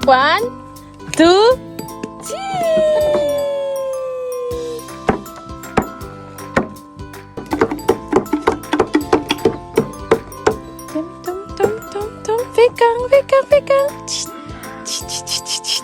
One, two, three. Tum tum tum tum tum 飞刚飞刚飞刚，七七七七七七。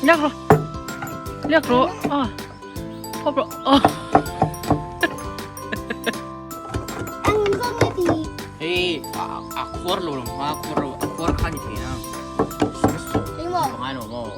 Lak rawh lak rawh a pawp rawh aw. Hei a khuar lo lang a khuar lo a khuar kha ni thei na. Pangai lo maw.